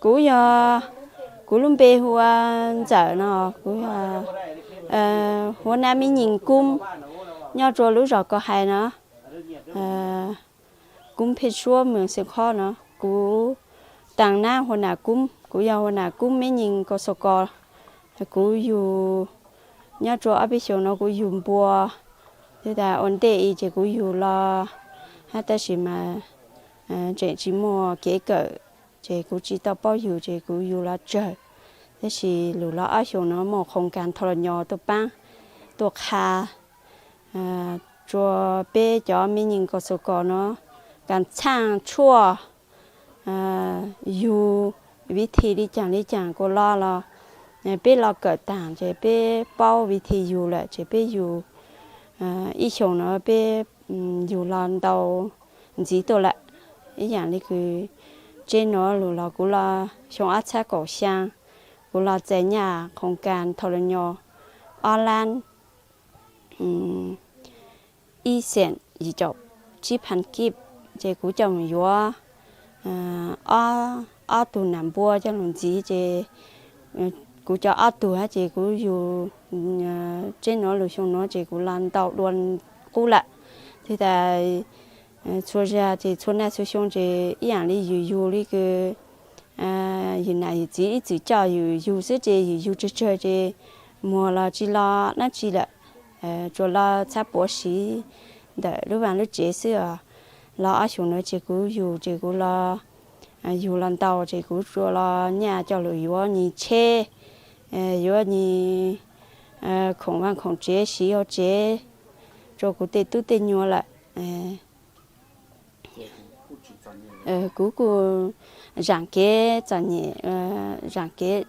Kuv yog, kuv lub npe hu ua Ntxawm no, kuv yog huab nab mib nyij kub nyob rua lub zos Kos Hais no, kub Phej Suab, moos Xeev Khob no. Kuv taag nab hu ua Nam Kub, kuv yog hu ua Nam Kub mib nyij Kos Xos Kos. Kuv yug nyob rua ob peb xyoos no kuv yug npua, tas ua ntej i ces kuv yug los hab, tab sis mas tseem tsis muaj kev kawm, ces kuv tsis tau paub yug ces kuv yug los tsawg. Tab sis lug los ob xyoos no muaj khoos kas Thos Los Nyos tuaj paab, tuaj qha rua peb cov mib nyij Kos Xos Kos no kas txhaaj tshuaj, yug viv thim li caag li caag kuas los los peb los kawm taag ces peb paub viv thim yug lawm ces peb yug ib xyoos no peb yug los ntau ntxiv tuaj lawm. Ib yaam li kws tsev nuav lug los kuv los xyoo ob txhab kaum xyaa, kuv los txais nyaj khoos kas Thos Los Nyos ob lab ib xeem yim caum tsib phav kib, ces kuv coj mus yuav ob tug nam npua coj lug ntxiv ces kuv cov ob tug hab ces kuv yug tsev nuav lug xyoo nuav ces kuv los ntau dua qub lawm. Txhua zag ces txhua naj txhua xyoo ces ib yaam li yug yug li kws yug nam yug txiv ib txwm coj yug yug xwb ces yug yug tsawg tsawg ces muag los tsis los dlaab tsi lawm, tsuas los txhab puav siv ntawm lub vaaj lub tsev xwb os. Los ob xyoos nuav ces kuv yug ces kuv los yug los ntau ces kuv tsuas los nyaj coj lug yuav nyis tsheb, yuav nyis khoom vaaj khoom tsev siv hauv tsev rua kuv tej tub tej nyuam lawm. Kuv kuj zaam kev txom nyem, zaam kev,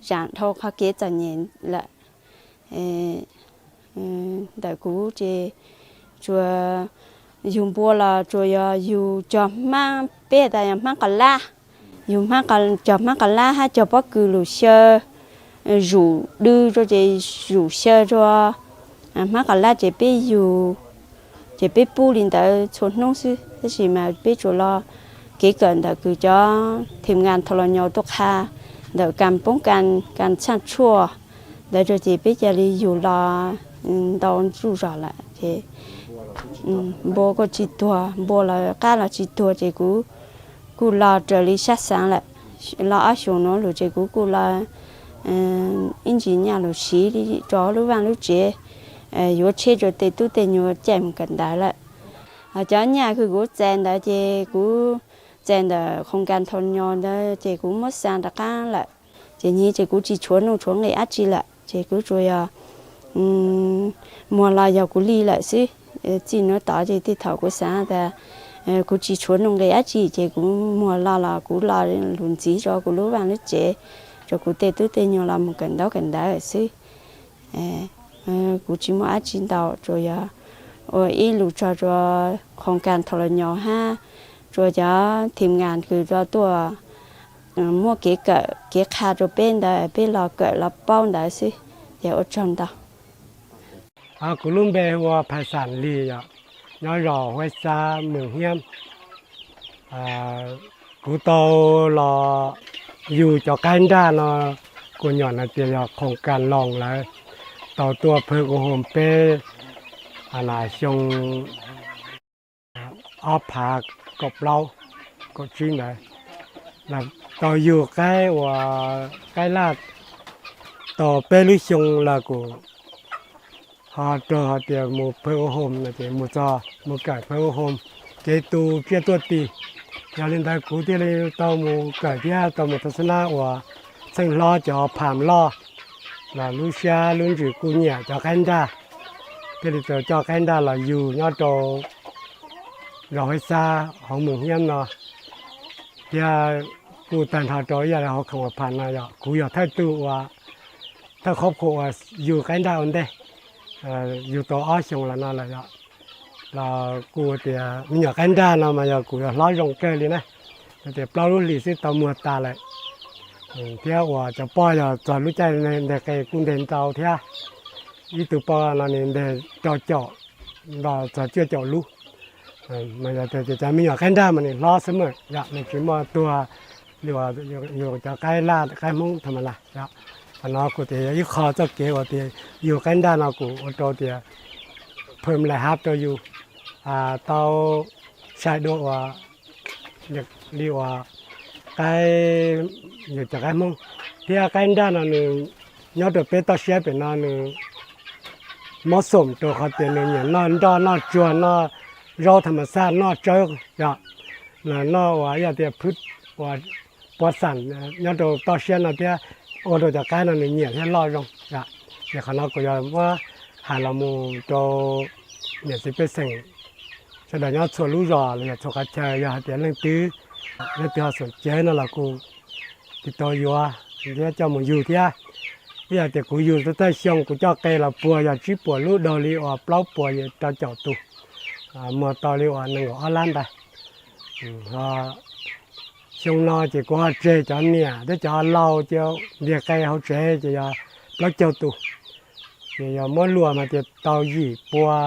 zaam dhau qhov kev txom nyem lawm. Ntawm kuv ces tsuas yug npua los tsuas yog yug cog hmaab, peb has tas yog hmaab qas lab, yug cog hmaab qas lab hab cog pob kws lug xyaw, zum dw rua ces zum xyaw rua hmaab qas lab ces peb yug, ces peb pub li ntawd txhua hnub xwb. Tab sis mas peb tsuas los kev kawm ntawm kws cov thim nkas Thos Los Nyos tuaj qha ntawm kas poob kas, kas txhaaj tshuaj ntawd rua ces peb ca li yug los ntau zuj zog lawm ces npua kuj tsis tuag, npua los qab los tsis tuag ces kuv kuj los raws li sab xaav lawm. Los ob xyoos nuav lug ces kuv kuj los ib ntsis nyaj lug siv rua lub vaaj lub tsev, yuav tsheb rua tej tub tej nyuam caij mus kawm ntawv lawm. Ho cov nyaj kws kuv txais ntawd ces kuv txais ntawm khoos kas Thos Los Nyos ntawd ces kuv muab xa rov qaab lawm. Ces nyig ces kuv tsis tshuav nuj tshuav nqi dab tsi lawm ces kuv tsuas yog muag los yog kuv li lawm xwb. Txij nuav tod ces tej thaum kuv xaav tas kuv tsis tshuav nuj nqi dab tsi ces kuv muag los los kuv los lug ntxiv rua kuv lub vaaj lub tsev, rua kuv tej tub tej nyuam los mus kawm ntaub kawm ntawv xwb. Kuv tsis muaj dab tsi ntau, tsuas yog ua ib lus tsaug rua khoos kas Thos Los Nyos hab rua cov thim nkas kws tuaj muab kev kawm kev qha rua peb ntawd, peb los kawm los paub ntawd xwb. Ces ua tsaug ntau. Kuv lub npe hu ua Phais Xam Lis yom, nyob zos Huab Xab, moos Hnyiab. Kuv tau los yug cov qaib nraj no, kuv nyuam hais tias yog khoos kas Loos lawv tau tuaj phawj kuv hoo peb xyoo ob phav kaum plaub kaum tsib ntawd, tau yug qaib uas qaib laj tau peb lub xyoo los kuv ho raug hais tias mus phawj kuv hoo no ces mus txog mus kawm phawj kuv hoo, ces tus tsiaj tuaj tis. Yog li ntawd kuv thiaj li tau mus kawm thiab tau mus tau xab nab uas txheej hlob cov pham loj los lub siab lub ntsws kuj nyiam cov qaib nraj, thiaj li tau coj qaib nraj los yug nyob rau zos Huab Xab hauv moos Hnyiab no. Thiab kuj tag nrho rau ib yam li hauv khoom uas pham no yog kuv yog thawj tug uas thawj qhov phuam uas yug qaib nraj ua ntej, yug tau ob xyoos los no lawm yom. Los kuj tias me nyuam qaib nraj no mas yog kuv yog hlob zoo kawg li na, tias plaub lub hlis xwb tau muag tas lawm. Thiab uas cov poj yog txog lub caij nteg qe kuj nteg ntau thiab, ib tug poj no nws nteg rau caum los txog cuaj caum lub. Mas yog tias cov me nyuam qaib nraj mas nws hlob xwb mas yog nws tsis muaj tuag li uas yus cov qaib laj qaib Hmoob tha ma las yom. Qhov no kuv tias yog ib qho txoj kev uas tias yug qaib nraj no kuv ua rau tias phwm laim hab rau yus tau sai dua uas li uas qaib, yus cov qaib Hmoob thiab qaib nraj no nws nyob rau peb toj siab pem no nws mob xoom rau qhov tias nws nyiam noj nroj noj tsuag noj zaub tha ma xaj noj tsawb yom, noj uas yog tias phwb uas puav xam nyob rau toj siab no thiab ua rau cov qaib no nws nyiam thiab loj zoo yom. Ces qhov no kuv yog muab hais los mus rau niam txiv pej xeem sawv daws nyob txhua lub zos los yog txhua qhov chaw yog hais tias leej twg, leej twg ho xom cev no los kuj tiv tau yuav thiab coj mus yug thiab. Ib yam tias kuv yug txog xyoo kuv coj qe los puag yog tsib puas lub daug li uas plaub puas rau caum tus, muag tau li uas nees nkaum ob lab ntawd. Xyoo no ces kuv ho tseg cov niam thiab cov laus ces ntiag qe hauv tsev ces yog plaub caug tus, ces yog muab luas mas tias tau yim pua,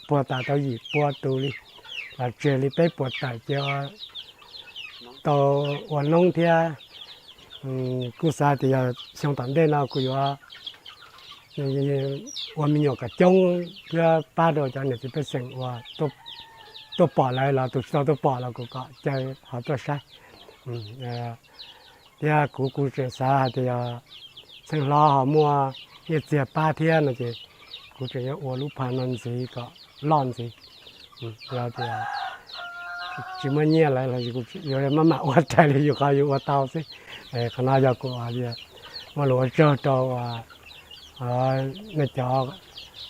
puag tas tau yim pua tus li, los tseg li peb puas tawm ces tau ua noob thiab. Kuj xav tias yog xyoo tom ntej no kuv yuav ua me nyuam kom coob thiab pab rau cov niam txiv pej xeem uas tuaj pom lawm los tus tsis tau tuaj pom los kuv kom caw ho tuaj saib. Thiab kuv kuj tseem xav hais tias yog txheej hlob ho muaj nyiaj txiag pab thiab no ces kuv tseem yuav ua lub pha no ntxiv kom loj ntxiv. Yog tias tsis muaj nyiaj lawm los yuav maj mam ua raws li yus qhov yus ua tau xwb. Qhov no yog kuv muaj lus ua tsaug rau nej cov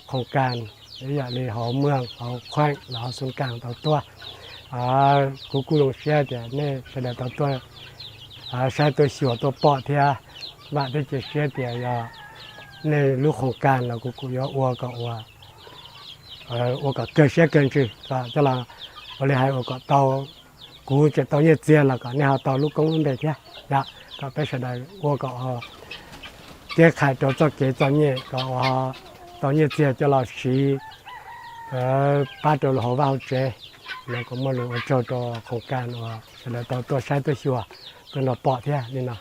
khoom kas ib yam li hauv muag hauv khueem los hauv xoo kas tau tuaj. Kuv kuj zoo siab tias nej sawv daws tau tuaj saib tuaj xyuas tuaj pom thiab vam thiab cia siab tias yog nej lub khoom kas los kuv kuj yuav ua kom ua, ua kom kawg siab kawg ntsws kom coj los ua li hais ua kom tau, kuv tseem tau nyiaj txiag los kom nej ho tau lub koob lub npe thiab yom, kom peb sawv daws ua kom kev qhais rau txoj kev txom nyem kom ua tau nyiaj txiag coj los siv pab rau hauv vaj hauv tsev. No kuv muaj lus ua tsaug rau khoom kas uas sawv daws tau tuaj saib tuaj xyuas tuaj nrog pom thiab li no.